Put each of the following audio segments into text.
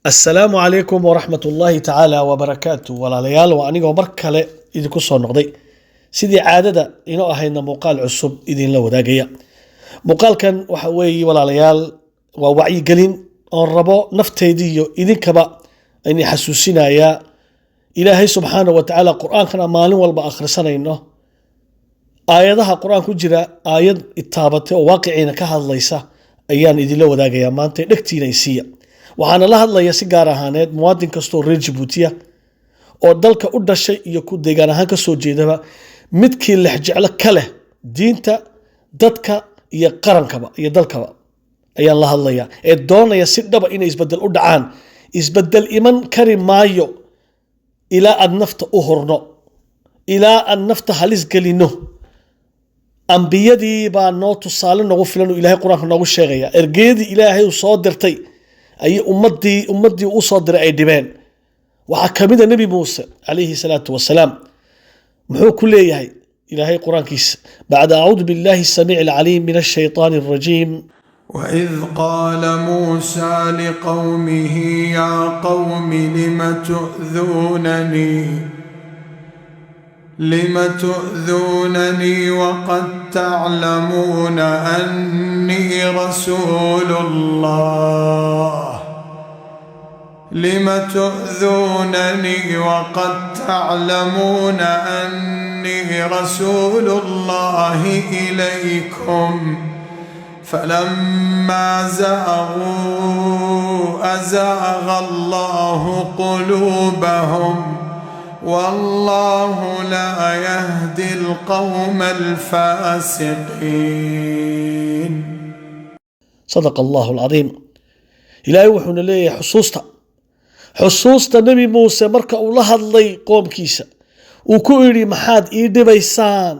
Asalaamu calaykum waraxmat ullaahi tacaala wabarakaatu. Walaalayaal, waa anigoo mar kale idinku soo noqday, sidii caadada inoo ahaydna muuqaal cusub idinla wadaagaya. Muuqaalkan waxa weeye, walaalayaal, waa wacyigelin oon rabo nafteydii iyo idinkaba ayni xasuusinayaa. Ilaahay subxaana wa tacaala qur-aankana maalin walba akhrisanayno, aayadaha qur-aan ku jira aayad itaabatay oo waaqiciina ka hadlaysa ayaan idinla wadaagayaa maanta. Dhegtiina isiiya. Waxaana la hadlaya si gaar ahaaneed muwaadin kastoo reer Jabuutiya oo dalka u dhashay iyo ku deegaan ahaan ka soo jeedaba, midkii lexjeclo ka leh diinta, dadka iyo qarankaba iyo dalkaba ayaan la hadlayaa, ee doonaya si dhaba inay isbedel u dhacaan. Isbedel iman kari maayo ilaa aad nafta u hurno, ilaa aan nafta halis gelino. Ambiyadii baa noo tusaale noogu filan oo Ilaahay qur-aanka noogu sheegaya. Ergeyadii Ilaahay uu soo dirtay ayay ummaddii u soo diray ay dhibeen. Waxaa ka mid a Nebi Muuse calayhi salaatu wasalaam. Muxuu ku leeyahay Ilaahay qur-aankiisa? Bacda acuudu billahi asamiici alcaliim min ashaytaani alrajiim. وإذ قال موسى لقومه يا قوم لم تؤذونني وقد تعلمون أني رسول الله، لم تؤذونني وقد تعلمون أني رسول الله إليكم؟ فلما زاغوا أزاغ الله قلوبهم، والله لا يهدي القوم الفاسقين. Sadaqa Allahu alcadiim. Ilaahay wuxuuna leeyahay: xusuusta Nebi Muuse marka uu la hadlay qoomkiisa, uu ku idhi: "Maxaad ii dhibaysaan?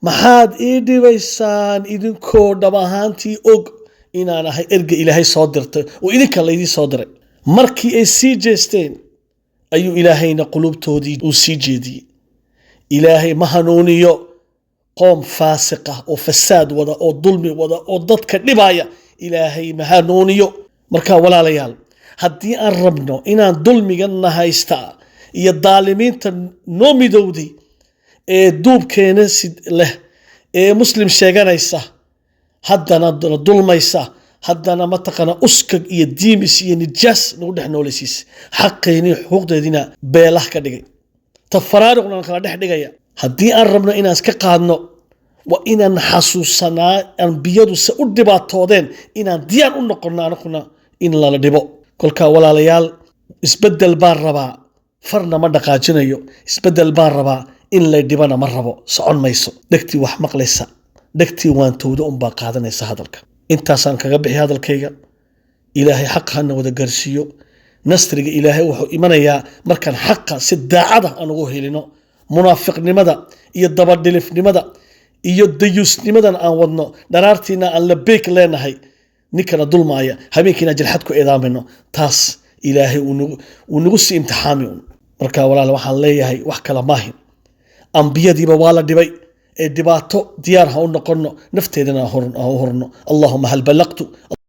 Maxaad ii dhibaysaan idinkoo dhab ahaantii og inaan ahay erga Ilaahay soo dirtay oo idinka laydii soo diray?" Markii ay sii jeesteen ayuu Ilaahayna qulubtoodii uu sii jeediyey. Ilaahay ma hanuuniyo qoom faasiq ah oo fasaad wada oo dulmi wada oo dadka dhibaya. Ilaahay ma hanuuniyo. Marka walaalayaal, haddii aan rabno inaan dulmigana haysta iyo daalimiinta noo midowday ee duubkeena si leh ee Muslim sheeganaysa, haddana na dulmaysa, haddana mataqaana uskag iyo diimis iyo nijaas nagu dhex noolaysiisa, xaqeynii xuquuqdeediina beelah ka dhigay, tafaraariqna kala dhex dhigaya, haddii aan rabno inaan iska qaadno, waa inaan xasuusanaa ambiyadu se u dhibaatoodeen, inaan diyaar u noqono anaguna in lala dhibo. Kolkaa walaalayaal, isbedel baan rabaa, farna ma dhaqaajinayo. Isbedel baan rabaa, in lay dhibana ma rabo. Socon mayso. Dhegtii wax maqlaysa, dhegtii waantowda unbaa qaadanaysa hadalka. Intaasaan kaga bixi hadalkayga. Ilaahay xaqa hana wada gaarsiiyo. Nasriga Ilaahay wuxuu imanayaa markaan xaqa si daacada aan ugu helino. Munaafiqnimada iyo dabadhilifnimada iyo dayuusnimadan aan wadno, dharaartiina aan labeeg leenahay ninkana dulmaaya, habeenkiina jilxad ku eedaamayno, taas Ilaahay uu nagu sii imtixaami un. Marka walaal, waxaan leeyahay wax kale maahin, ambiyadiiba waa la dhibay ee dhibaato diyaar ha u noqono, nafteedana ha u hurno. Allahuma hal ballaqtu.